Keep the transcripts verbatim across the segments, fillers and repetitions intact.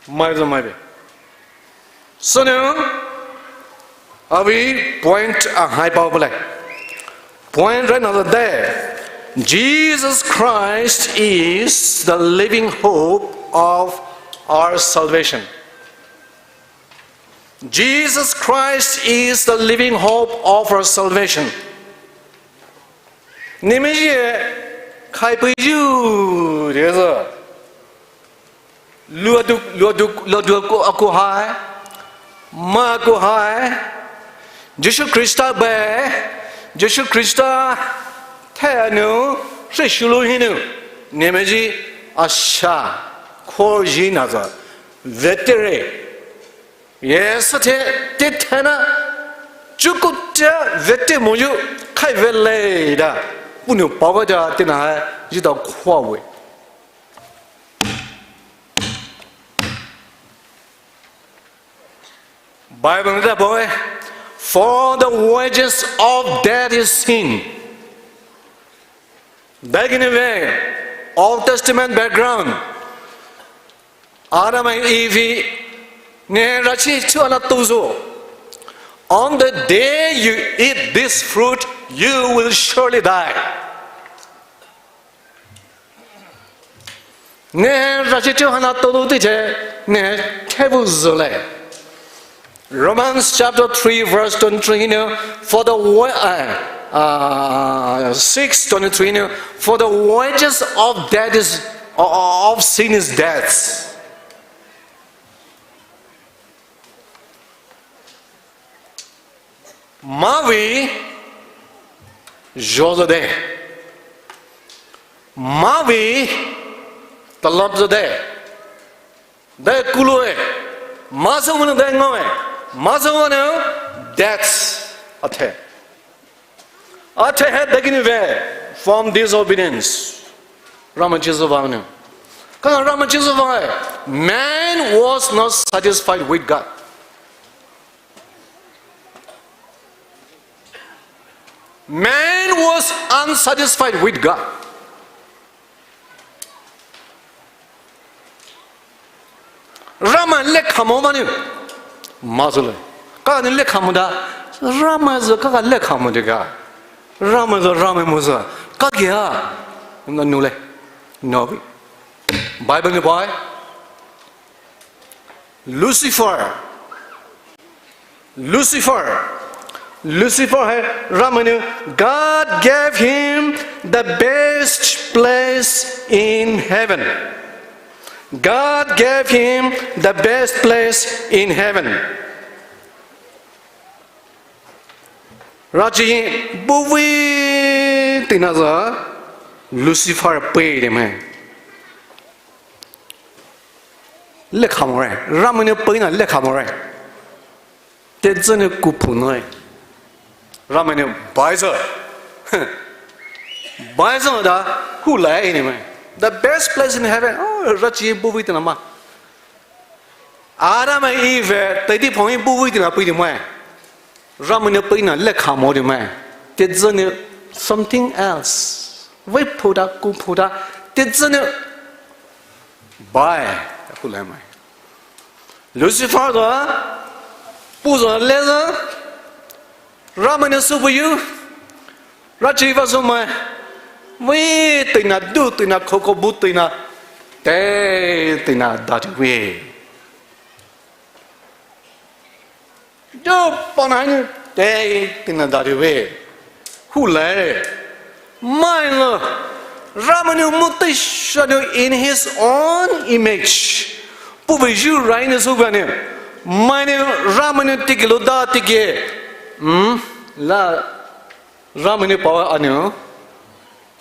Mai zü mai be. Sünou, abi point ahai pao bale. Point right now that Jesus Christ is the living hope of our salvation. Jesus Christ is the living hope of our salvation. Nemeji khai peiyu dezü. Luaduk, luaduk, luaduk aku, aku hai. Ma aku hai. Jisu Khrista be. Jisu Khrista thainou, shishilu hinou. Nemeji asha. Khor ji naza. Vetere. Yes, te, te thena, chuku te vete moyu, khai vele da, puhnou paova da, tena hai, jida khua we. Bible da boy, for the wages of death is sin. Back in the way, Old Testament background. Adam and Eve, ne rachi tu ana tuzo. On the day you eat this fruit, you will surely die. Ne rachi tu ana tuzo tiche, ne tebu zole. Romans chapter three, verse twenty-three, you know, for the wa-, uh, uh, six twenty-three, you know, for the wages of death is, of sin is death. Mavi zozode. Mavi talapzode. Dai kulue, mazo wanu dai ngoe, mazo wanu, that's athe. Athe he dagini ve, from disobedience. Rama Jesu vanu. Kana Rama Jesu va, man was not satisfied with God. Man was unsatisfied with God. Rama lekha mo mani. Mazule. Kani lekha mo da. Rama zo kaka lekha mo de ka. Rama zo Rama mo zo. Kake a. Na nule. No. Bible ni bai. Lucifer. Lucifer. Lucifer hai Ramanu, God gave him the best place in heaven. God gave him the best place in heaven. Rachi buwi tina za Lucifer pei de mai. Lekha more. Ramanu pei na lekha more. Te zene kupu noi. Ramanu baiza. Baiza da hulai ni mai. The best place in heaven. Oh, rachi buwi tina ma. Adam and Eve, tadi phongi buwi tina pei di mai. Ramanu pei na lekha mo di mai. Te zene something else. Wei phoda, ku phoda. Te zene bai. Hulai mai. Lucifer da. Puza leza. Ramanu subuyu. Rachi va zomai. Wei tina du tina koko bu tina. Te tina dati wei. Jo panani te tina dati wei. Hulai. Mai lo. Ramanu mutai shanu in his own image. Puwe yu rai ne su bane. Mai ne Ramanu tiki lo da tiki. Hmm? La Ramanu pawa anu.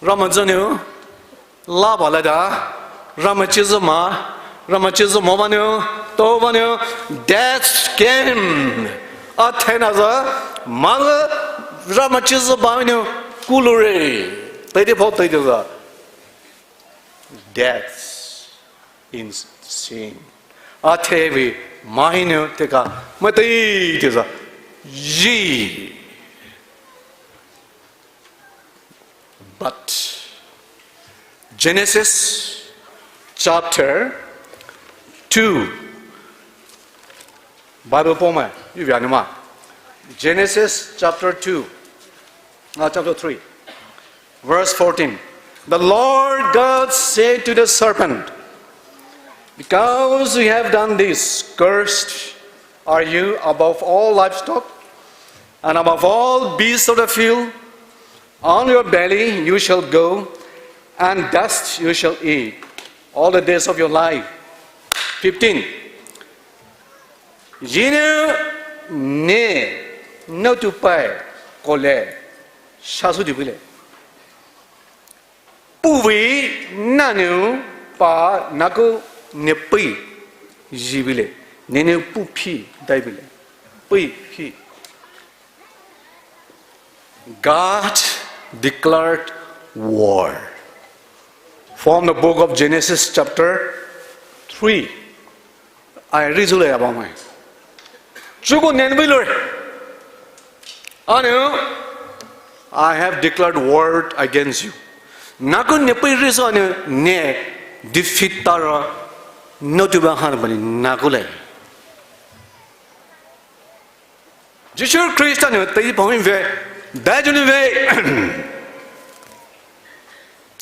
Rama zanu. La ba la da. Rama chizu ma. Rama chizu mo banu. To banu. Death came. Athena za. Ma la Rama chizu ba nu. Kulure. Tadi pho tadi za. Death in sin. Athevi mahinu teka. Matai teza. Yi. But Genesis chapter two, Bible poumai, yu via numa. Genesis chapter two, uh, chapter three, verse fourteen. The Lord God said to the serpent, "Because you have done this, cursed are you above all livestock, and above all beasts of the field. On your belly you shall go, and dust you shall eat all the days of your life." Fifteen. Zhih nou ne naotupai koa le shasoudi bule. Puhvei nanou pa nakou ne pei zhih bule. Nenou puh phi dai bule. Pei phi. God declared war. From the book of Genesis chapter three. Ai rizule abamai. Chuko nenbei lure. Anou, "I have declared war against you." Nakou ne pei riso anou ne defeat tara naotuba hanbani nakou le. Jisu Khrista nou tei pahoi ve, daijunu ve.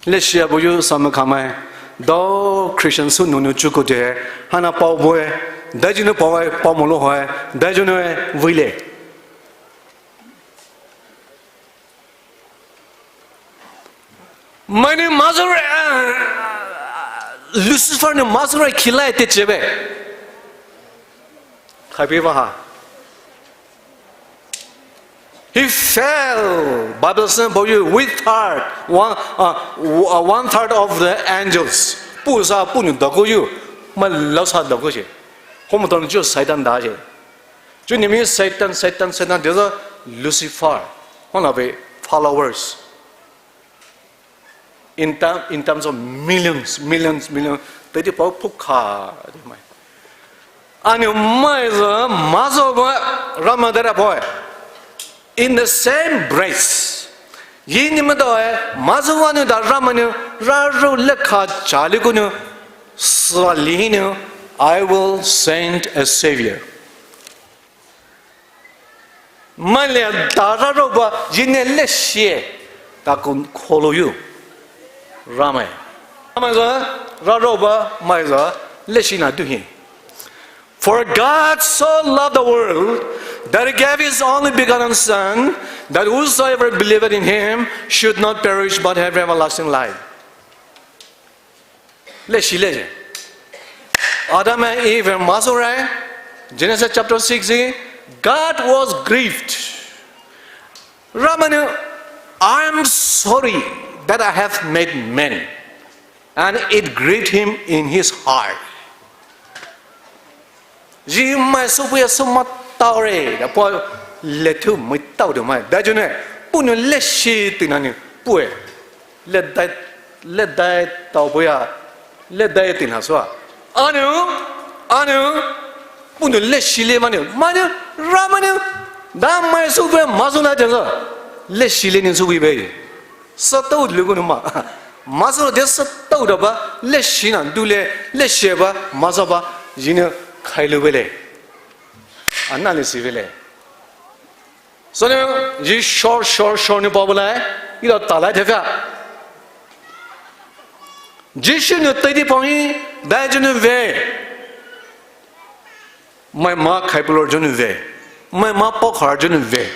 Leshi abuyu samkhamai, dao Christian sü nunu chuko de, hana pao boe, daijunu pao ai, pao molo hoi, daijunu e, vile. Mainou mazure, Lucifer nou mazure khilai te chebe. Khaipi baha. He fell, Bible says, for you, with heart, one, uh, w-, uh, one third of the angels. Puh sa puh nou dakou yu, ma lau sa dakou je. Homo ton ju Satan da je. Ju nimi Satan, Satan, Satan, there's a Lucifer. One of the followers. In term, in terms of millions, millions, millions, tadi pao phukha, mai. Anou mai zü, mazo ba, Ramai dara boy. In the same breath, yi ni mado e, mazo wa nou da Ramai nou, raro lekha chali kou nou, sali nou, "I will send a savior." Maile da raro ba, yi ne leshi, da kou kholo yu. Ramai. Ramai zü, raro ba, mai zü, leshi na duhi. For God so loved the world that he gave his only begotten Son, that whosoever believeth in him should not perish but have everlasting life. Leshi leje. Adam and Eve mazo rai, Genesis chapter six, God was grieved. Ramai nou, "I am sorry that I have made man." And it grieved him in his heart. Yi mai sü puya sü ma taore, da pao le thu mai tao de mai. Daijunu, puh nou leshi tina nou, puh e. Ledai, ledai tao puya, ledai tina sua. Anou, anou, puh nou leshi le manou, manou, Ramai nou, da mai sü puya mazo na jang sua. Leshi le nou sü puya be. Sü tao le kou nou ma. Mazo de sü tao da ba, leshi na dule, leshi ba, mazo ba, yi nou khailu bele. Ana leshi bele. Sü nou, yi shor, shor, shor nou pao bulai, yi da talai thefia. Jisu nou tadi pao hi, daijunu ve. Mai ma khaipulor junu ve. Mai ma paokhar junu ve.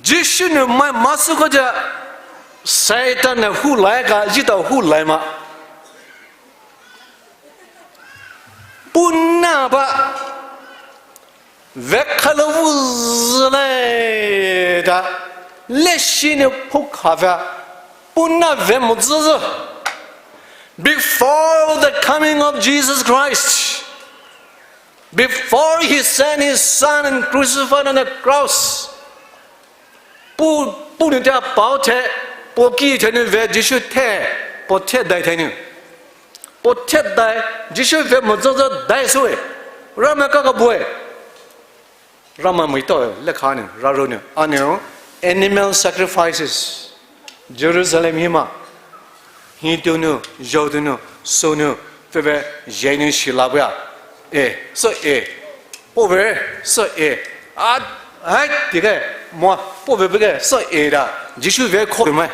Jisu nou mai masü kaja Satan nou hulai ka, yita hulai ma. Puh na ba, vekhailou vuzüle da, leshi nou phukha va, puh na ve mozüzü. Before the coming of Jesus Christ, before he sent his son and crucified on the cross, puh, puh nou tea pao the, puh ki the nou ve Jisu the, puh the dai the nou. Puh the dai, Jisu ve mozüzü dai sü e. Ramai kaka bue. Ramai mai tao lekha nou, raro nou. Anou, animal sacrifices. Jerusalem hi ma. Hi tu nou, zhou tu nou, sü nou, pfü pfü, zhai nou shila buya. E, sü e. Puh ve, sü e. A, hai, tike, mo, puh ve peke, sü e da. Jisu ve kho mai.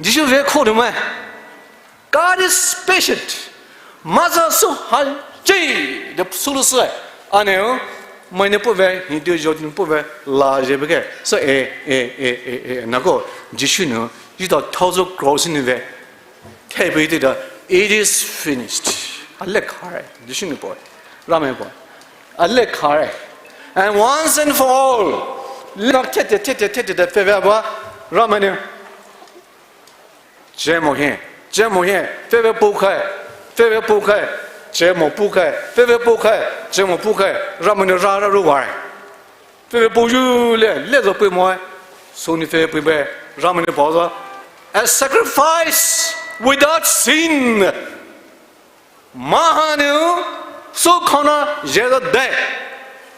Jisu ve kho mai. God is patient. Maza sü ha, chi, de sü lu sü. Ane o, mai ne puh ve, hi de jo puh ve, la je peke. Sü e, e, e, e, e, nako, Jisu nou, ji da thousand cross ni ve. Tei pei tei da, "It is finished." Ale khare, Jisu nou poi, Ramai poi. Ale khare. And once and for all, le na tete, tete, tete, tete, pei pei ba, Ramai nou. Che mo he, che mo he, pei pei puh kai, pei pei puh kai, che mo puh kai, pei pei puh kai, che mo puh kai, Ramai nou ra ra ru wai. Pei pei puh yu le, le zo pei mo e. Sü nou pei pei pei, Ramai nou pao zo. A sacrifice without sin. Maha nou, sü khana, je da de.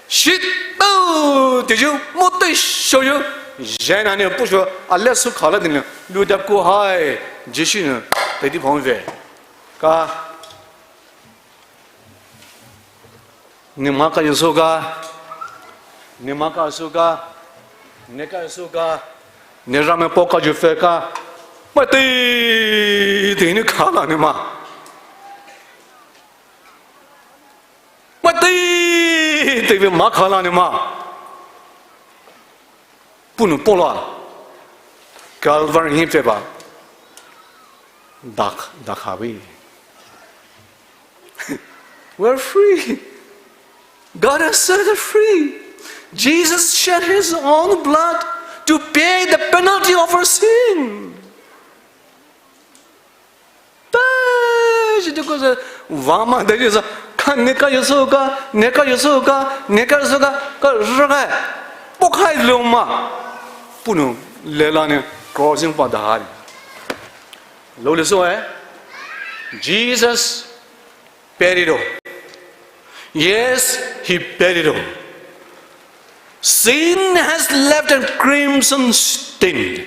Shi tu, ti ju, mo te sho ju. Je na nou, puh sho, ale sü khala di nou, lu da ku hai, Jisu nou, te di phong ve. Ka. Ne maka Jisu ka, ne maka Jisu ka, ne ka Jisu ka, ne Ramai pao ka ju phe ka, mai tei, tei nou khala ne ma. Mai tei, tei ve ma khala ne ma. Puh nou pao la. Calvary hi phe ba. Dak, dak ha we. We're free. God has set us free. Jesus shed his own blood to pay the penalty of our sin. Pei, shi de ko se, wa ma de sa, ka ne ka Jisu ka, ne ka Jisu ka, ne ka Jisu ka, ka ra ka. Puh kai lo ma. Puh nou, le la ne, crossing pa da ha. Lo le sü e. Jesus paid it all. Yes, he paid it all. Sin has left a crimson stain.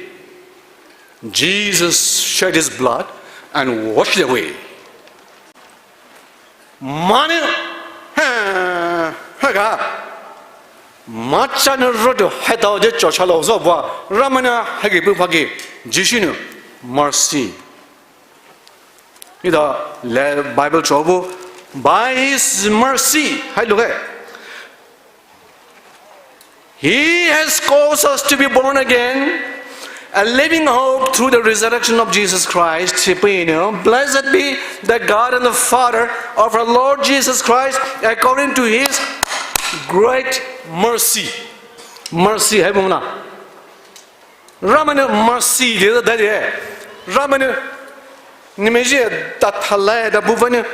Jesus shed his blood and washed it away. Mane, ha, ha ga. Macha nou ro do hai tao je cho cha lo zo ba. Ramai nou ha gi bu pha gi. Jisu nou mercy. Ida le Bible cho bu, by his mercy, hai lu ke. He has caused us to be born again, a living hope through the resurrection of Jesus Christ. Blessed be the God and the Father of our Lord Jesus Christ, according to his great mercy. Mercy, hai bu na. Ramai nou mercy de da de. Ramai nou, nemeji da thalai da bu va nou,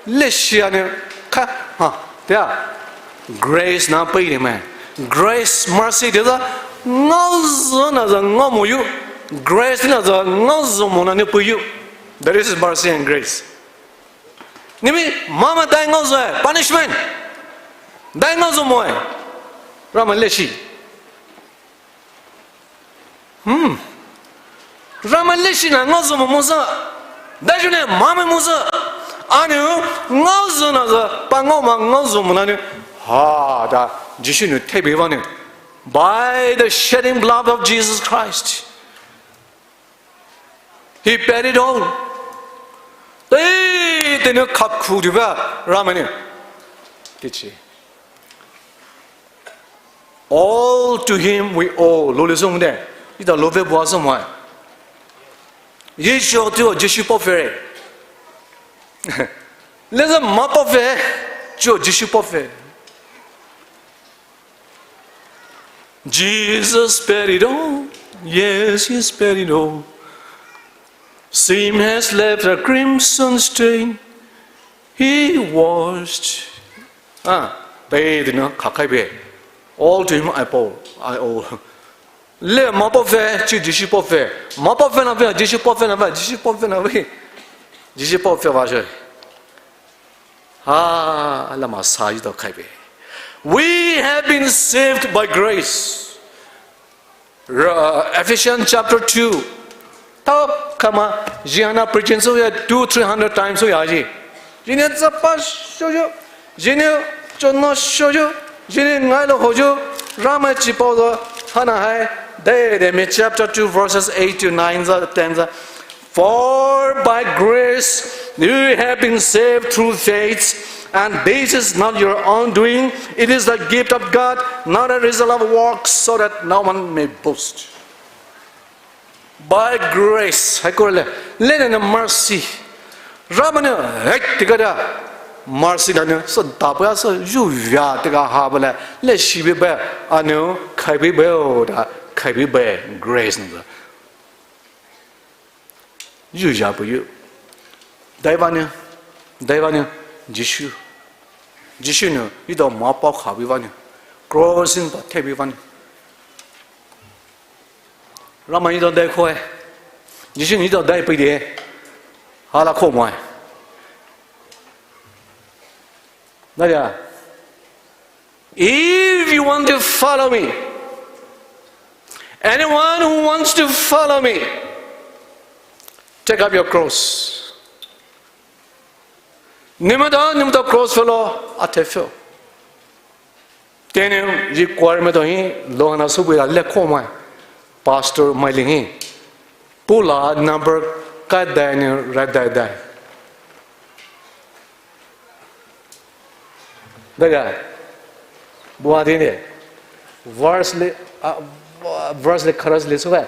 leshi a nou, ka, ha, de a. Grace na pei de mai. Grace, mercy de da, ngaozo na za ngao mo yu. Grace na za ngaozo mo na nou pei yu. That is mercy and grace. Nemeji, mama dai ngaozo e, punishment. Dai ngaozo mo e. Ramai leshi. Hmm. Ramai leshi na ngaozo mo mo sa. Daijune mama mo sa. Anou ngaozo na sa. Pa ngao ma ngaozo mo na nou. Ha da. Jisu nou tei be ba nou. By the shedding blood of Jesus Christ. He paid it all. Tei, tei nou khap khu di ba. Ramai nou. Tei chi. All to him we owe. Lo le song de. Ida lo ve bua song mai. Ye cho tu Jisu pao phe. Le za ma pao phe. Cho Jisu pao phe. Jesus paid it all. Yes, he's paid it all. Sin has left a crimson stain. He washed. Ah, bathed in a kakai be. All to him I owe, I owe. Le ma pao phe, chi Jisu pao phe. Ma pao phe na phe, Jisu pao phe na phe, Jisu pao phe na phe. Jisu pao phe ba she. Ha, la ma sa yi do kai be. We have been saved by grace. Ra-, Ephesians chapter two. Tao kama, jihana preaching so ya two, three hundred times so ya ji. Zhih nou züpa shoyu, zhih nou chona shoyu, zhih nou ngailo hoyu, Ramai chipao zü, haina hai, dai dai me chapter two verses eight to nine zü, ten zü. For by grace you have been saved through faith, and this is not your own doing, it is the gift of God, not a result of works, so that no one may boast. By grace, hai kore le, le ne mercy. Ramai nou, hai, tea da, mercy da nou, so da pa so, yu ya tea ha ba le, le shi bi ba, a nou, khai bi ba o da, khai bi ba, grace nou. Yu ya pa yu. Dai vanou, dai vanou, Jisu. Jisu nou, etao mapao khabi vanou. Cross hinou pa thaibi vanou. Ramai nou etao dai khoe. Jisu nou etao dai pei de. Hala khomoe. Nadia. If you want to follow me, anyone who wants to follow me, take up your cross. Nematao, nematao cross pheilo, athai pheo. Tenou, requirement hi, louhana sübüa le khomoe. Pastor mai ling hi. Pula number kadai nou rai dai dai. Dai dai. Bua dine. Verse le, ah, verse le chorus le sükai.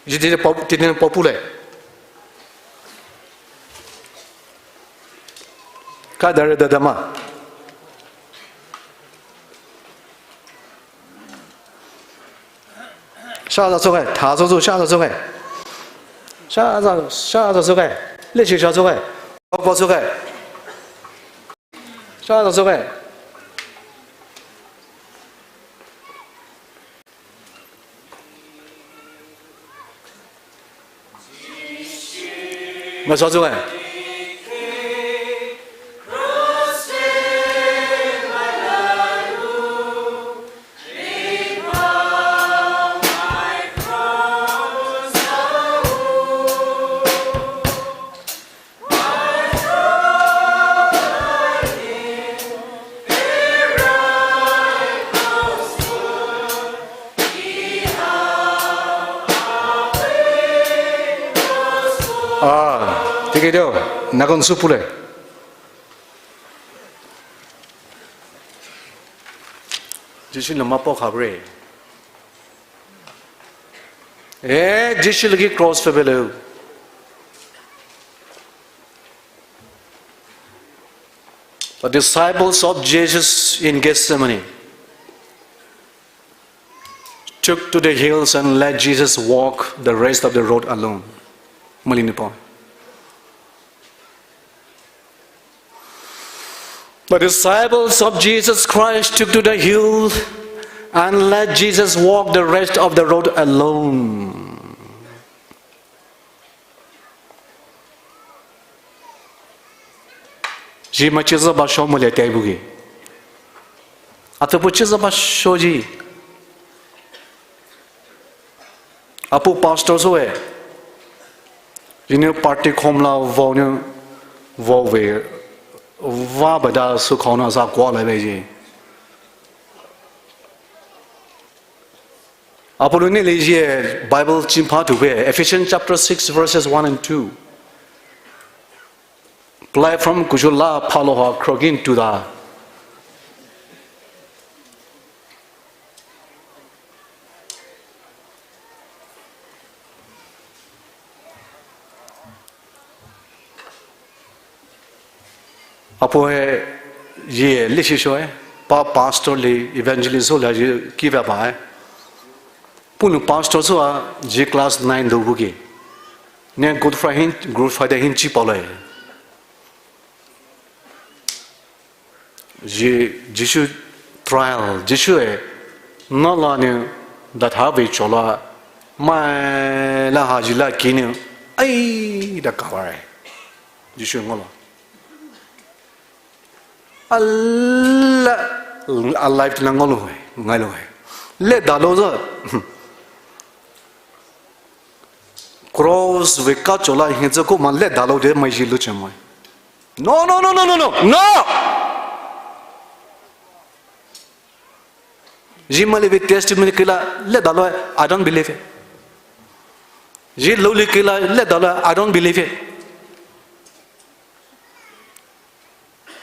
Jitine pop, tine pop le. Kadai re dada ma. Sha za sokai, tha zo zo, sha za sokai. Sha za, sha za sokai. Leshi sha sokai. Papa sokai. Sha za sokai. Nga sha sokai. Ah, tikedio, nakon supule. Jisu nou mapao khabre. Eh, Jisu lagi cross phe beleu. The disciples of Jesus in Gethsemane took to the hills and let Jesus walk the rest of the road alone. Mali nipo. The disciples of Jesus Christ took to the hill and let Jesus walk the rest of the road alone. Zhi mai chizü ba sho mole tei bugi. Ata pu chizü ba sho zhi. Apu pastor süwe. Zhinou party khomla vanou vave. Vabada sü khona sa kwa la be zhi. Apollo ne le zhi Bible chimpa tu be Ephesians chapter six verses one and two. Platform kushula phalo ha krogin tuda. Apo he ye leshi shoe, pa pastor le evangelist ho la ye kiva ba e. Punu pastor so a ye class nine do buki. Ne Good Friday hin, Good Friday hin chi pale. Ji-, Jisu trial, Jisu e, na la ne, da tha ve chola, mai la ha ji la ki ne, ai, da ka wa re. Jisu ngolo. Ala, alive la ngolo e, ngai lo e. Le da lo za. Cross ve ka chola hin za ko ma le da lo de mai ji lo che mai. No, no, no, no, no, no, no. Zhi maili vei testimony kila le dalo, I don't believe it. Zhi loli kila le dalo, I don't believe it.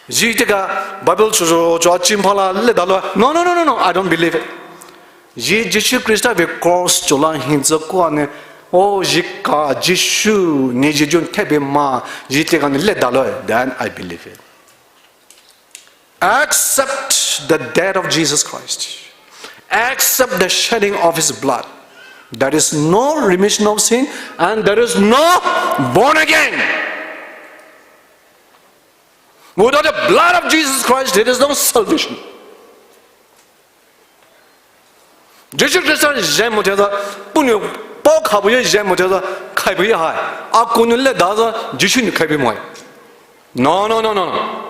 Zhi teka Bible chuchu chu achim phala le dalo. No, no, no, no, no, I don't believe it. Zhi Jisu Khrista vei cross chula hinzü kua ne. O zhi ka Jisu ne zhi jun thebe ma zhi teka ne le dalo. Then I believe it. Accept the death of Jesus Christ. Accept the shedding of his blood. There is no remission of sin and there is no born again. Without the blood of Jesus Christ, there is no salvation. Jisu Khrista zhen mo theza, puhnou paokhabuye zhen mo theza, khaibuye hai. Akunu le daza, Jisu nou khaibu moe. No, no, no, no, no.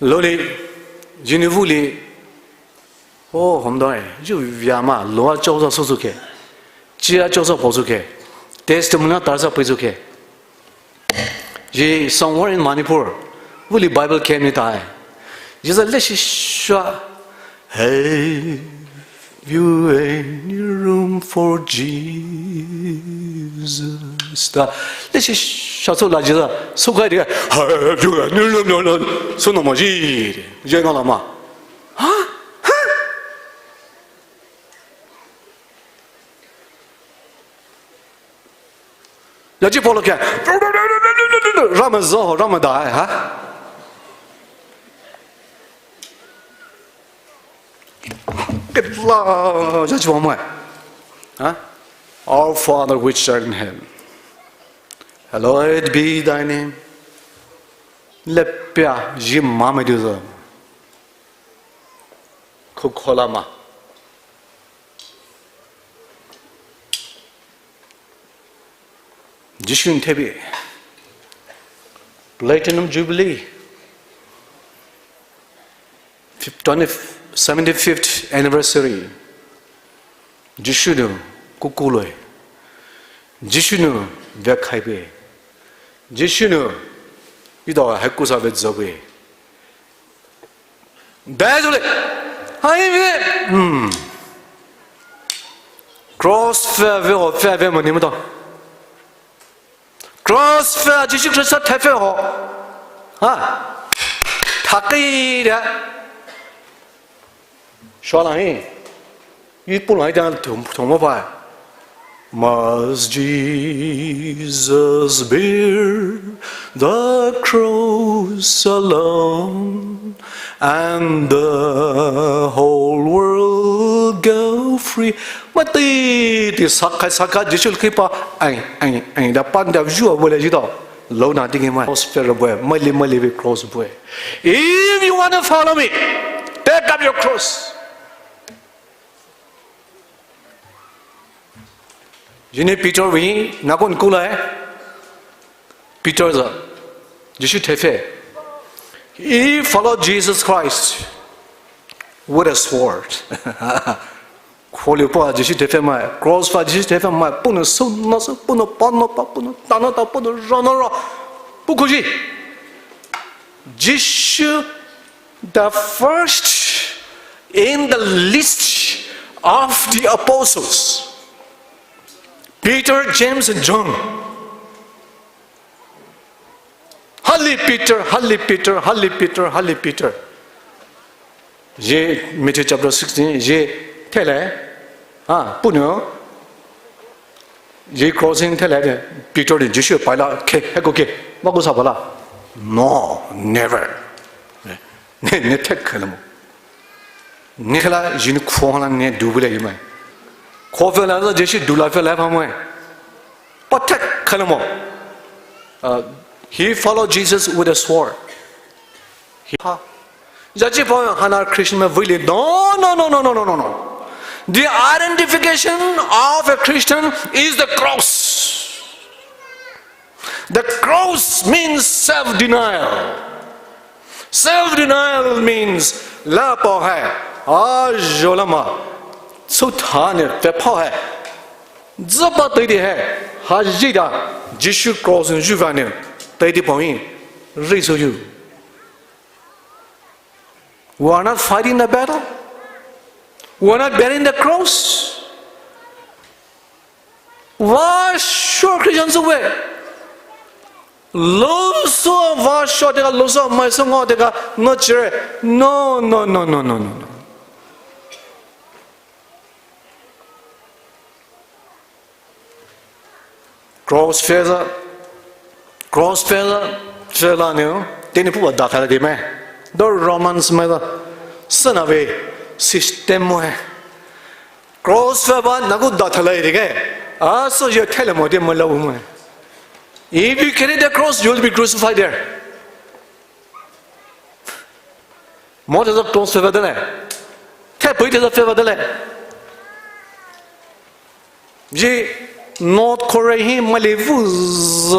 Loli, zhinou vuli, o, homdai, zhi via ma, loa chouza susuke, chia chouza posuke, testimony tarza peisuke. Zhi somewhere in Manipur, vuli Bible camp ni tai. Zhi za leshi sha, hey. Have you any room for Jesus? Ta, leshi sha so la Jisu, so kai de, have you any room, no, no, so no mo ji, je no la ma. Ha? Ha? Yaji polo ke. Rama zo, rama dai, ha? Kitla, yaji polo mai. Ha? Our Father which art in heaven, hallowed be thy name. Lepia, ji mama du zo. Kukholama. Jisu thebe. Platinum Jubilee. Fif-, twenty, seventy-fifth anniversary. Jisu nou kukuloe. Jisu nou vekhaibe. Jisu nou ida haikusa vetsübe. Dai zole. Hai ve. Hmm. Cross fe ve ho, fe ve mo ni mo to. Cross fe Jisu Khrista the fe ho. Ha. Thaki de. Shwa la hi. Yi pu la yi dan thum, thum mo pai. Must Jesus bear the cross alone, and the whole world go free? Mati ti sakai sakai Jisu kipa, ai, ai, ai, da pan da view a wole ji to. Lo na ti ke mai. Cross fe bue, mali mali ve cross bue. If you wanna follow me, take up your cross. Jini Peter wi nakon kulai. Peter za Jisu the fe. He followed Jesus Christ with a sword. Kholi pa Jisu the fe mai, cross pa Jisu the fe mai, puno so na so, puno pa no pa, puno ta no ta, puno ra no ra. Pukuji. Jisu, the first in the list of the apostles, Peter, James, and John. Hali Peter, hali Peter, hali Peter, hali Peter. Ye Matthew chapter sixteen, ye thele, ha, puno. Ye crossing thele de, Peter de Jisu paila, ke, heko ke, maku sa bala. No, never. Ne, ne tek khala mo. Ne khala, jin kho hala ne du bule yi mai. Kho fe la, Jisu du la fe la fa mai. Pa tek khala mo. Uh, he followed Jesus with a sword. He, ha. Yaji pa hana Christian me vile. No, no, no, no. The identification of a Christian is the cross. The cross means self-denial. Self-denial means la pa hai, a jo la ma, so tha ne fe pa hai. Züpa teidei hi, ha zhida, Jisu cross nou zhuvea nou, teidei paohi, riso you. We are not fighting the battle. We are not bearing the cross. Vah sure Christian süwe. Loso vah sure teka, loso mai sü ngo teka, no chire. No, no, no, no, no, no, no. Cross feza, cross feza, fela nou, teni puba dathala dime. Do Romans mela, sünave, system mo hai. Cross feba nagu dathala dike. Aso ye thela mo de mala mo hai. If you carry the cross, you will be crucified there. Mo teza cross feba dele. Thepui teza feba dele. Ji North Korea hi mali vuz.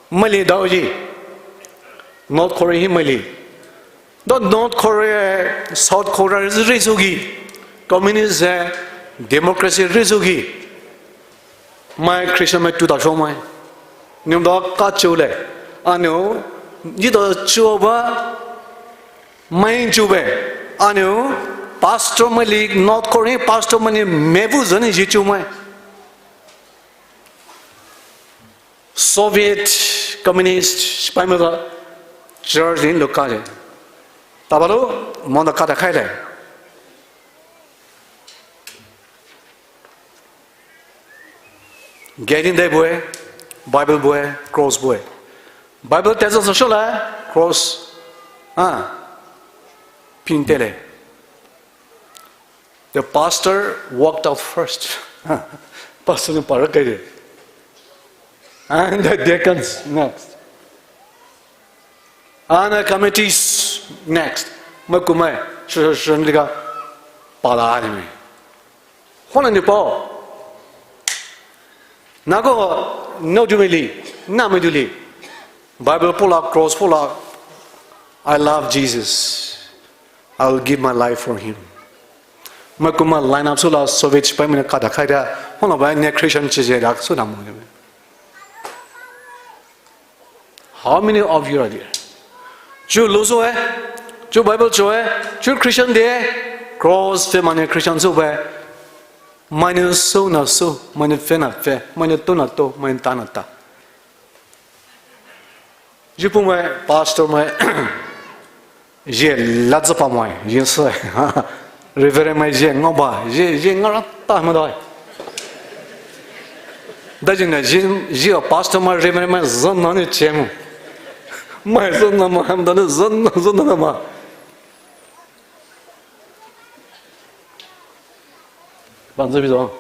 Mali dao ji. North Korea hi mali. Do North Korea, South Korea riso ki. Communist hai, democracy riso ki. Mai Christian mai tuta sho mai. Niu do ka chule. Aniu, ji do chuba, mai chube. Aniu, pastor mai li, North Korea pastor mai li, mebu zani ji chu mai. Soviet, communist, sipai mai do, church in lo ka je. Tabalo, manda kata khaile. Getting there boy, Bible boy, cross boy. Bible tells us shola, cross. Ah, pintele. The pastor walked out first. Pastor ne para kai de. And the deacons next. And the committees next. Mai kumai, shushu shushu liga, pala ni mai. Hona ni pao. Nago, no dumili, na mai duli. Bible pula, cross pula. I love Jesus. I will give my life for him. Mai kumai line up sula Soviet sipai mai ne kata khaida. Hona bai ne Christian chije dak suna mo. How many of you are there? Chu loso hai, chu Bible cho hai, chu Christian de, cross fe mane Christian so bai, mane so na so, mane fe na fe, mane to na to, mane ta na ta. Ji pu mai, pastor mai, Ye la zapa mai, ye se. Reverend mai ye ngaba, ye, ye ngara ta ma dai. Da jin na ye, ye pastor mai, reverend mai zan na ni chemu. Mai zan na ma ham da ni zan, zan na ma. Banzu bizo.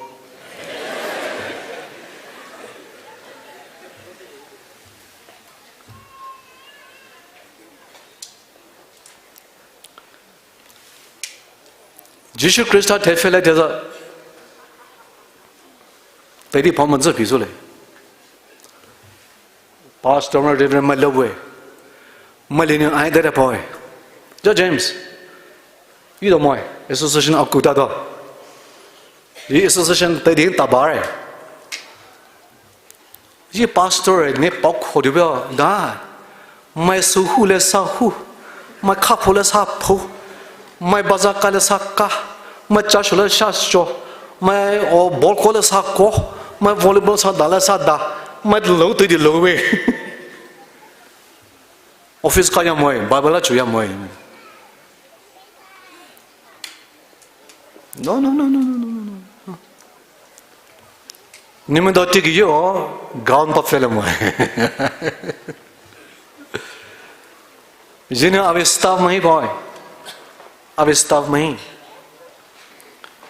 Jisu Khrista thefele theza. Tadi pama zü pizule. Pastor ma reverend ma lowe. Ma lini ai dada poi. Jo James. Ido moi. Association akuta do. Yi association tadi tabare. Yi pastor ne pao kho dibe da. Mai su hu le sa hu. Mai kha pho le sa pho. Mai baza ka le sa ka. Mai cha sho le sa sho. Mai o ball ko le sa ko. Mai volleyball sa da le sa da. Mai lo te di lo we. Office ka ya moi, Bible la chu ya moi. No, no, no, no, no, no, no, no. Nimi do tiki yo, gown pa fele moi. Jini abi staff mahi boy. Abi staff mahi.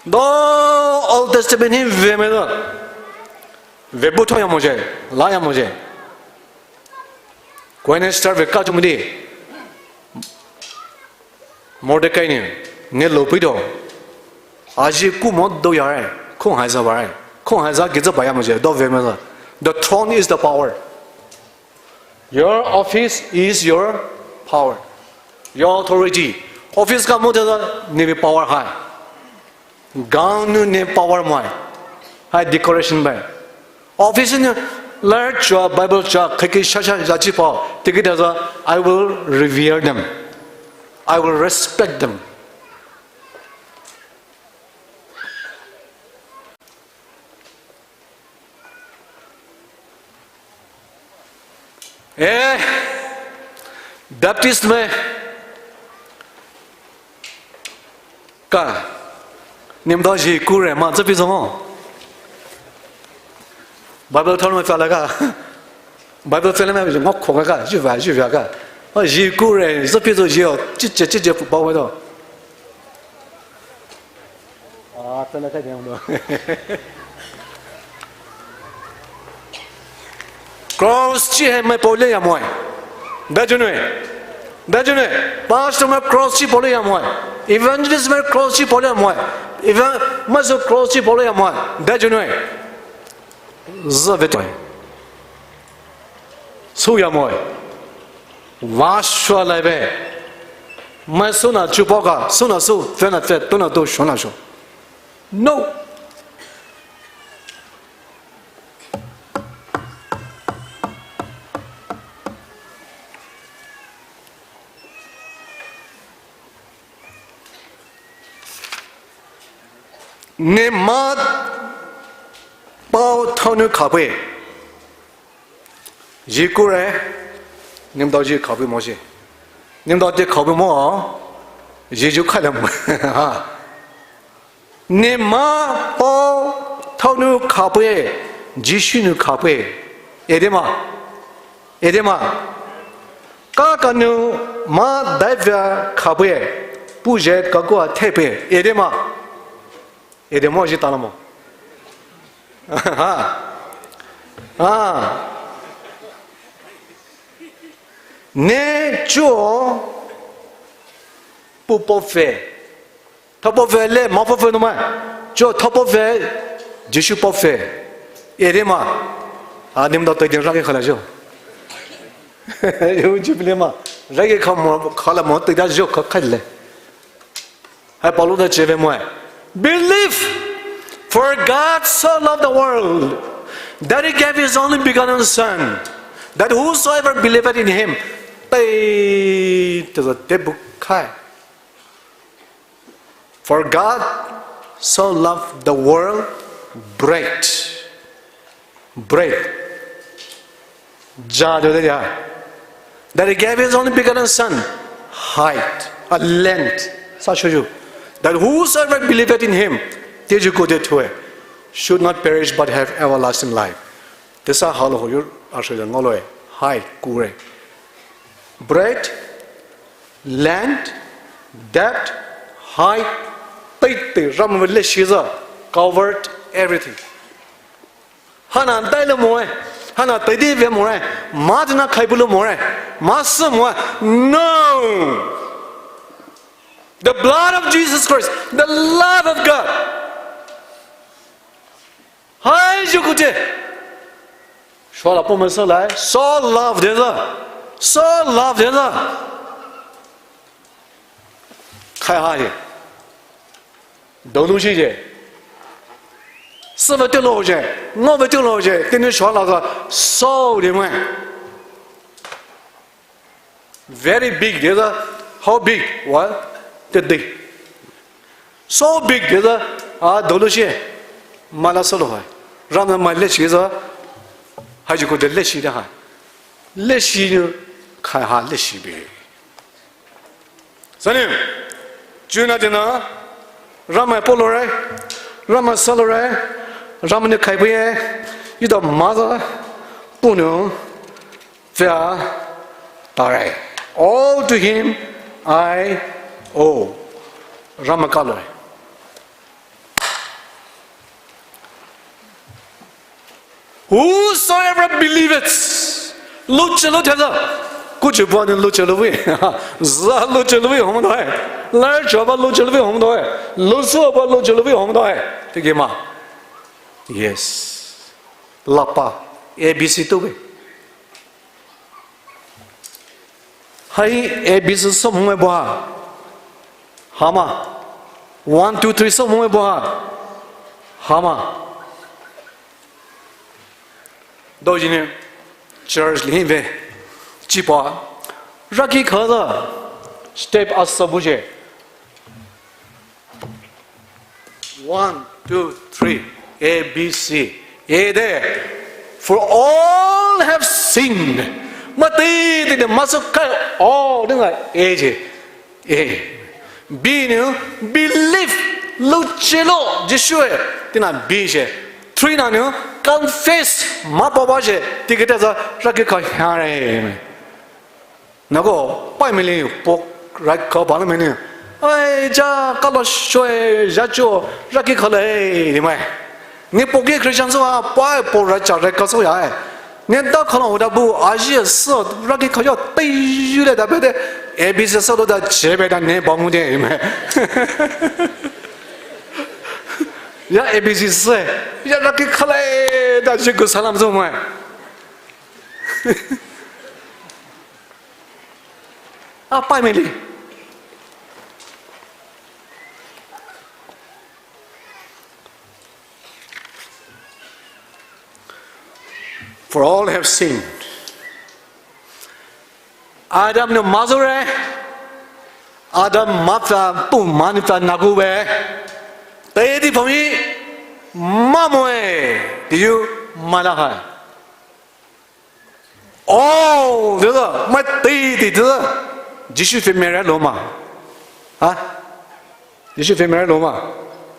Do Old Testament hi ve me do. Ve bu tho ya mo je, la ya mo je. Queen Esther ve ka chu mo di. Mordecai ni, ne lo pui do. Aji ku mo do ya re, khong hai za ba re. Khong hai za ki za ba ya mo je, do ve me za. The throne is the power. Your office is your power. Your authority. Office ka mo de za, ne bi power hai. Gown nu ne power mai. Hai decoration bai. Office nou lar chua, Bible chua, khaki shasha yachi pa. Tiki daza, I will revere them. I will respect them. Eh, Baptist mai ka, nimda ji kure ma zapi zong. Bible thon mai fala ka. Bible fala mai ngok khoka ka, ji va, ji va ka. O ji kure, zapi zo ji o, chiche, chiche pu ba wa do. Ah, tala ka diang do. Cross chi hai mai pole ya moi. Da junwe. Da junwe. Pastor mai cross chi pole ya moi. Evangelist mai cross chi pole ya moi. Even mai so cross chi pole ya moi. Da junwe. Zave toi. Su ya moi. Wa shua lai be. Mai suna chu poka, suna su, fena fe, tuna tu, shona sho. No. Ne ma pao thonu khapwe. Ji kure, nimdao ji khapwe mo shi. Nimdao te khapwe mo, ji ju khalam. Ha. Ne ma pao thonu khapwe, Jisu nu khapwe. Edema. Edema. Ka kanu ma daivya khapwe, puje kakua thepe. Edema. Edema ji talamo. Ha. Ha. Ne chuo pu pofe. Thapofe le, ma pofe no mai. Chuo thapofe, Jisu pofe. Edema. A, nimdao toi din raki khala jo. Yo, Jubilee ma. Raki kha mo, khala mo, toi da jo, kha, kha le. Hai Paulu da cheve moe. Believe, for God so loved the world, that he gave his only begotten Son, that whosoever believeth in him, tei, te za te bu khai. For God so loved the world, bread. Bread. Ja do de ya. That he gave his only begotten Son, height, a length, sa shoyu. That whosoever believeth in him, teju ko de thue, should not perish but have everlasting life. Te sa halo hoyu, a shoyu ngolo e, height, kure. Breadth, length, depth, height, tei tei, ram le shiza, covered everything. Hana dai le moe, hana tei di ve moe, ma dina khai bulu moe, ma su moe. No! The blood of Jesus Christ, the love of God. Hai ju kute. Shola po me so lai, so love de za. So love de za. Khai ha ye. Dou lu shi ye. Sü ve te lo ye. Ngo ve te lo ye. Te ni shola za. So de me. Very big, de za, how big? Well, te de. So big, de za, a, dolo shi. Mala solo hai. Ram na ma le shi za. Hai ji ko de le shi de hai. Le shi ni khai ha le shi be. Sani, juna juna, Ram ma polo re, Ram ma solo re, Ram ni khai bu ye, ida ma za, punu, Vea tare. All to him I owe. Rama kaloi. Whosoever believeth. Luche lu teza. Kuchi bua ni luche lu wi. Za luche lu wi hom doi. Lar choba luche lu wi hom doi. Lusu ba luche lu wi hom doi. Tiki ma. Yes. Lapa. A B C tu wi. Hai A B C sou mungwe bua. Hama. One, two, three sou mungwe bua. Hama. Dou jini church li hi ve. Chipa. Raki khaza. Step asa buje. One, two, three. A, B, C. A de. For all have sinned. Mati ti de masu kai. Oh, dengan A je. A. B ni believe, louchelo Jisu e, tina B je. Three na ni confess, mapao ba je. Tikete za raki kha hare. Nako pai mili pok rai kha ba mili. Ai ja kalo shoe ja cho raki kha le di mai. Ni poki Christian so a pai po ra cha re ka so ya e. Ni da khala ho da bu a ji se raki kha ya tei yu le da be de. A B C se lo da che be da ni ba mu de me. Ya A B C se ya raki kha le da ji ku salam so me. A pai mili. For all have sinned. Adam ni mazure. Adam mata pu manita nagu we. Tei di pami mamoe. Di yu mala hai. Oh, dida, mai tei di dida. Jisu fe mere lo ma. Ha? Jisu fe mere lo ma.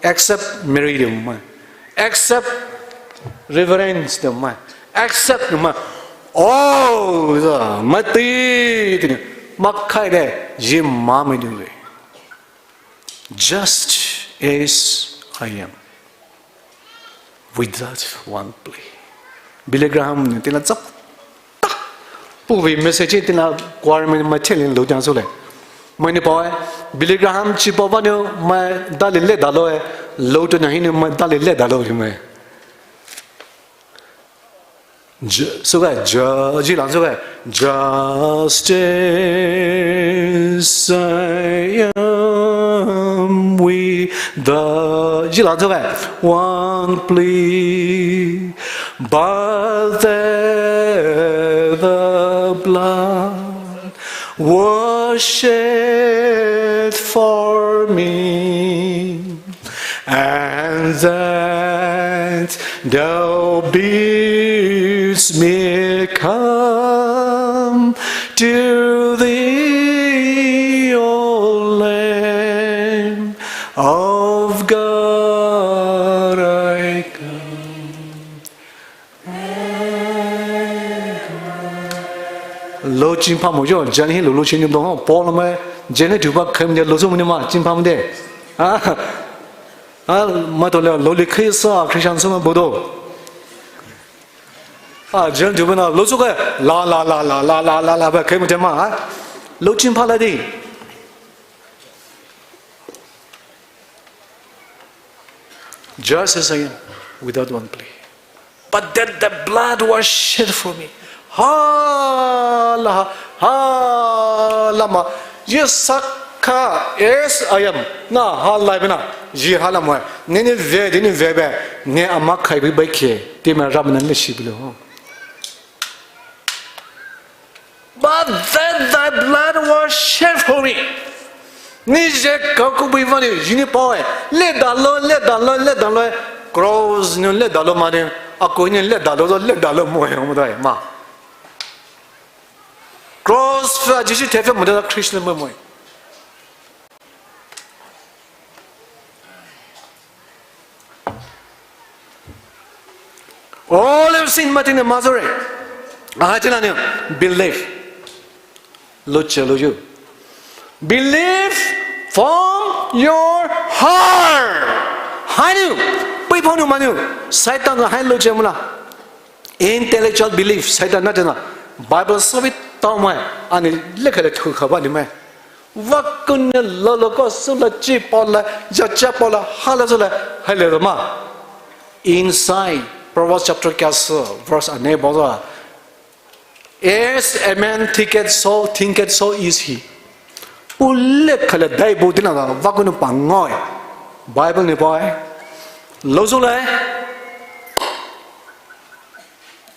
Accept Mary de ma. Accept reverence de ma. Accept de ma. Oh, dida, mai tei di. Ma khai de, ji ma me du. Just as I am. Without one plea. Billy Graham ni tina zap ta. Pu vi message tina choir mi mai chelin lo jang so le. Mai ni pa e. Billy Graham chi pa ba ni mai dali le dalo e. Lo to nahi ni mai dali le dalo hi mai. Ju-, so ga, ju-, ji lang so ga, just as I am with the, ji lang so ga, one plea, but that the blood was shed for me. And that thou bidst me come to thee, O Lamb of God, I come. Lo chin pha mo jo, jan hi lo lo chin dong, Paul mai, jan hi tu ba khem de lo zo mo ni ma, chin pha mo de. Ah, ah, ma to le lo li khai sa, Christian sa ma bo do. Ah, jan tu ba na, lo zo ka, la, la, ba khem de ma, ah. Lo chin pha la di. Just as I am, without one plea. But that the blood was shed for me. Ha la, ha la ma. Ji saka as I am. Na ha la bina. Ji ha la mo. Ni ni ve, ni ni ve be. Ni ama khai bi bai ke. Ti ma rab na ni shi bilo. But that thy blood was shed for me. Ni je kaku bui vani, jini pawe. Le dalo, le dalo, le dalo. Cross ni le dalo mane. Ako ni le dalo, le dalo mo he mo dai ma. Cross fa Jisu thefe mo da Christian mo mo. All have sinned, mati ne mazore. Aha chila ne believe. Lo chelo ju. Believe from your heart. Hanu, pui phonu manu. Satan ga hai lo chemula. Intellectual belief, Satan na jana. Bible sabi tau mai. Ani lekha le thu khaba ni mai. Vakune lolo ko sula chi pola, ja cha pola, hala sula, hala ma. Inside, Proverbs chapter kya sa, verse ane boza. As a man thinketh, so thinketh, so is he. Ule khala dai bo dina ga, vakune pangoi. Bible ne pai. Lo sula.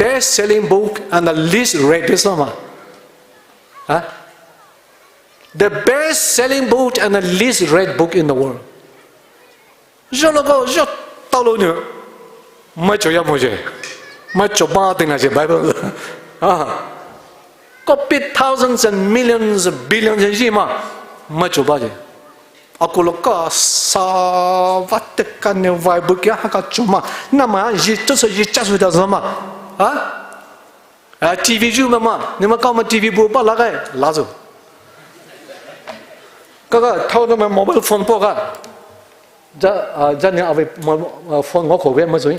best selling book and the least read, is not ma? Huh? The best selling book and the least read book in the world. Zho logo zho taolou nou, maichoyu moe, maichoba tingna zhe Bible ah. Papi thousands and millions, billions and yima, macho baje. Akolo ka sa vate kane vai bukia haka choma. Nama yi chuso yi chasu da zama. Ha? A, T V ju mama. Nima kama T V bu ba lagai. Lazo. Kaka thao nama mobile phone po ka. Ja, a, ja ni ave mo-, a, phone ngo ko ve ma zui.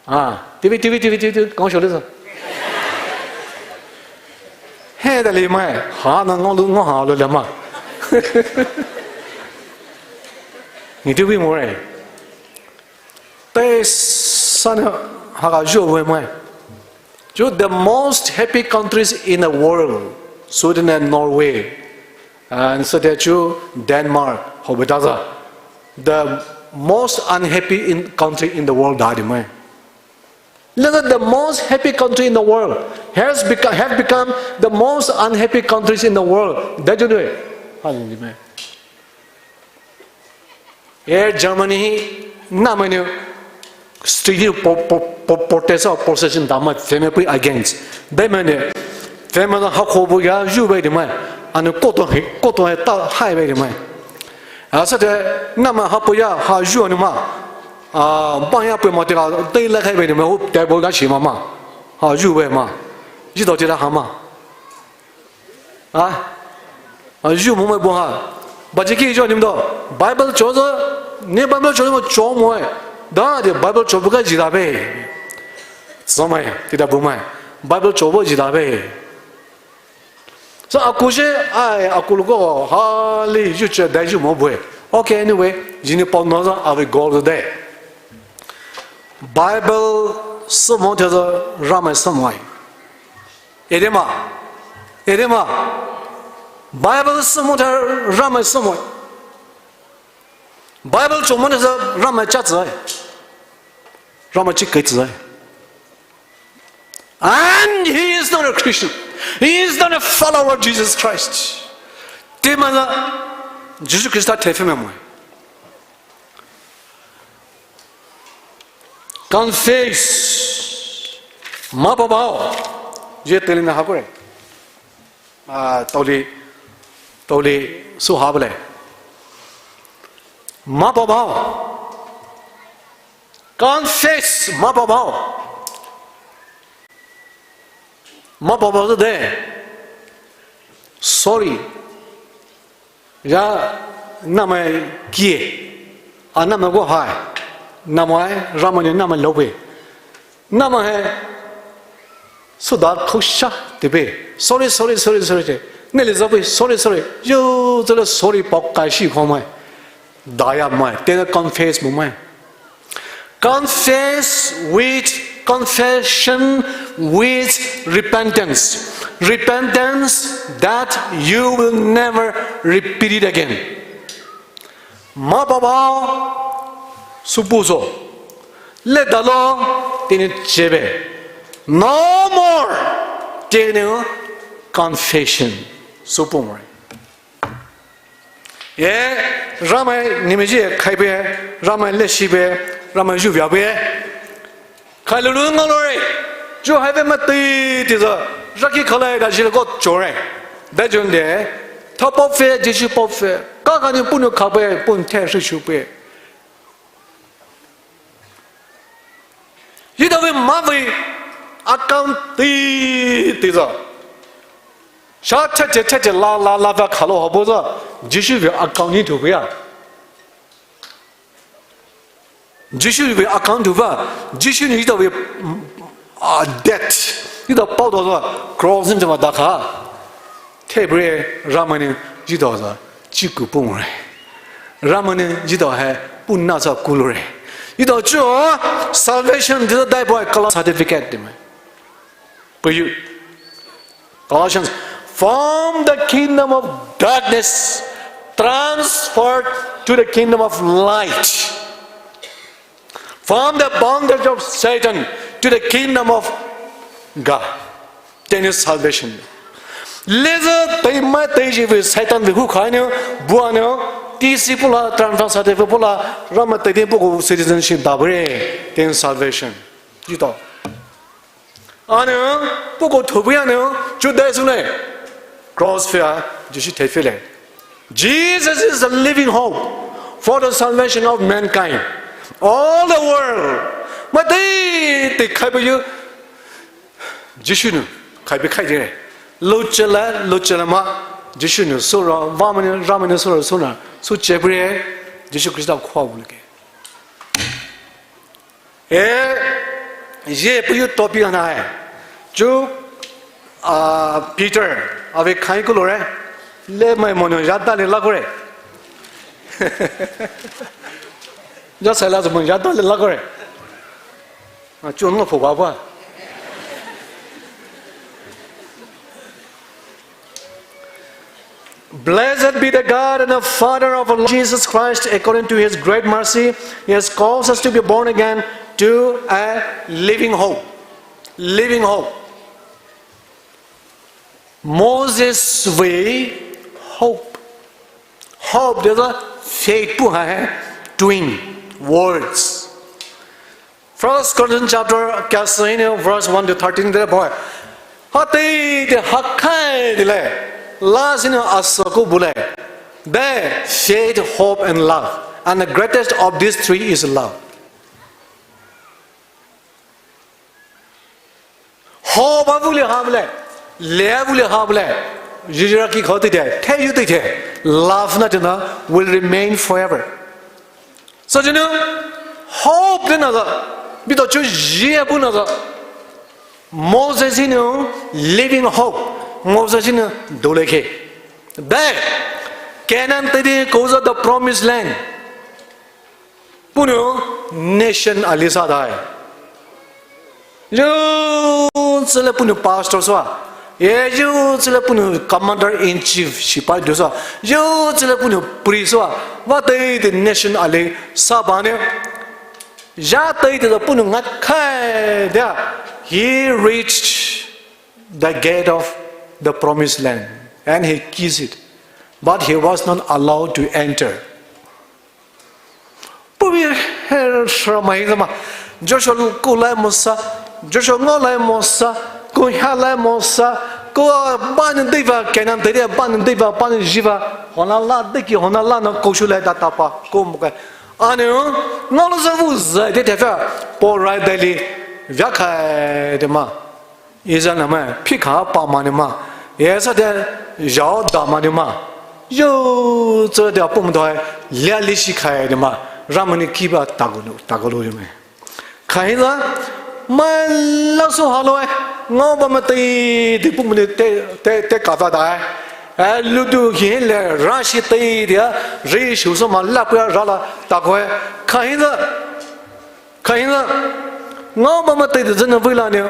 A, T V, T V, T V, T V, T V, kong shole sa. He da li mai, ha na ngo lu, ngo ha lu le ma. Ni T V mo re. Te sa ne ha ga ju we mai. Ju the most happy countries in the world, Sweden and Norway. And so that you Denmark, hobe daza. The most unhappy in, country in the world, dadi mai. Listen, the most happy country in the world has become, have become the most unhappy countries in the world. Dadi mai. Hadi mai. Air Germany hi namai ne street po-, po-, po-, protest or procession dama feme pui against. Dai mai ne feme na ha ko bu ya ju bai de mai. Anu koto he, koto he ta hai bai de mai. Asa de nama ha po ya ha ju anu ma. A, ba ya pui ma te ka dai la kai bai de mai, ho table da shi ma ma. Ha ju bai ma. Ji do te da ha ma. A? A, ju mo mai bo ha. Ba ji ki jo nim do. Bible cho zo. Ni Bible cho mo cho mo ai. Da de Bible cho bu ka ji da be. So mai, ti da bu mai. Bible cho bu ji da be. So aku je, ai, aku lu ko ha li ju che dai ju mo bu. Okay, anyway, ji ni pao no za, I will go today. Bible so mo te zo ra mai so mo ai. Edema. Edema. Bible sümü ta Ramai sümü. Bible chomü ne sa Ramai cha tsü. Ramai chi kai tsü. And he is not a Christian. He is not a follower of Jesus Christ. Tema na Jisu Krista thefe me mo. Confess. Mapao bao. Je teli na hakure. Ah, toli, toli su habale. Mapao bao. Confess. Mapao bao. Mapao bao de. Sorry. Ya, namai kie. A namai go hai. Namai, Ramai ne namai lobe. Namai hai. Suda khosha tebe. Sorry, sorry, sorry, sorry te. Neli zabe, sorry, sorry. Yo, zole sorry pao kai shi khomai. Daya mai. Tena confess mo mai. Confess with, confession with repentance. Repentance that you will never repeat it again. Mapao bao supuso. Let the law teni chebe. No more teni confession. Supumore. Ye, Ramai nimiji khaibe, Ramai leshibe, Ramai juviabe. Khailulu ngalore. Ju haive mati tiza. Raki khalai da jil got chore. Da jun de. Tha pop fe, Jisu pop fe. Ka ka ni punu khabe, pun the shi shupe. Yidave mave account ti, tiza. Sha chache chache la la la va khalo habo za. Jisu ve account ni thuya. Jisu ve account thuva. Jisu ni yidave, mm, ah, debt. Yida pao do za. Cross ni va dakha. Thebre Ramai ni yida za. Chiku pungre. Ramai ni yida hai puna za kulure. Yida chu salvation dida dai boy kala certificate dime. Puyu. Colossians, from the kingdom of darkness, transferred to the kingdom of light. From the bondage of Satan to the kingdom of God. Then is salvation. Leza taima taiji ve Satan ve hu khainu, buanu, T C pula, transfer certificate pula, Ramai taidin puku citizenship dabre. Then salvation. Yito. Ana, puko thobi ana, chu dai sune. Cross phi a, Jisu thai phi le. Jesus is the living hope for the salvation of mankind. All the world. Maitao teitei khaibu yu. Jisu nou, khaibu khai jire. Lochela, lochela ma. Jisu nou, sura, vamani, ramani sura, sura. Su chepure, Jisu Krista khua buleke. E, ye puyu topi ana hai. Chu, a, Peter, ave khai kulore. Le mai mono yada le lagore. Ya sai la mo yada le lagore. A, chu no pho ba ba. Blessed be the God and the Father of our Lord Jesus Christ. According to his great mercy, he has caused us to be born again to a living hope. Living hope. Moses vei hope. Hope, there's a faith pu hai, twin words. First Corinthians chapter kasine verse one to thirteen de boy. Hateitei hakhai de le. Last in a soko bule. The faith, hope, and love. And the greatest of these three is love. Hope avule ha bule. Le avule ha bule. Yujira ki khotei de. Te yu te de. Love na jana will remain forever. So, you know, hope de na za, bito chu ye bu na za. Moses, you know, living hope. Moses, you know, doleke. Dai, Canaan teidei koza the promised land. Puhnou nation ali sa dai. Yo, tsüle puhnou pastor soua. Ye, yo, tsüle puhnou commander in chief, sipai du soua. Yo, tsüle puhnou priest soua. Vah teitei nation ali sa bane. Ya teitei de puhnou ngatkhai dia. He reached the gate of the promised land and he kissed it. But he was not allowed to enter. Puhvei he shrama hi zama. Joshua kulai mosa, Joshua ngaolai mosa, ku halai mosa, ku bani deiva, Canaan teidei bani deiva, bani jiva, hona la deki, hona la na koshulai tatapa, ku mokai. Ani, ngaolo zavu zai de tefa, po rai deli, vyakhai de ma. Israelnaomai phikha pa mani ma, yesa de yao da mani ma, yo tsü de apum doi, lia li shi khai de ma, Ramai nou kiba tagulu, tagulu de me. Khahi la, mai la so halo e, ngao ba ma tei, de pum de te, te, te kata da e. E, ludu hi le, ra shi tei de, ri shu so ma la pua ra la, tago e. Khahi la, Khahi la, ngao ba ma tei de zena vei la ne,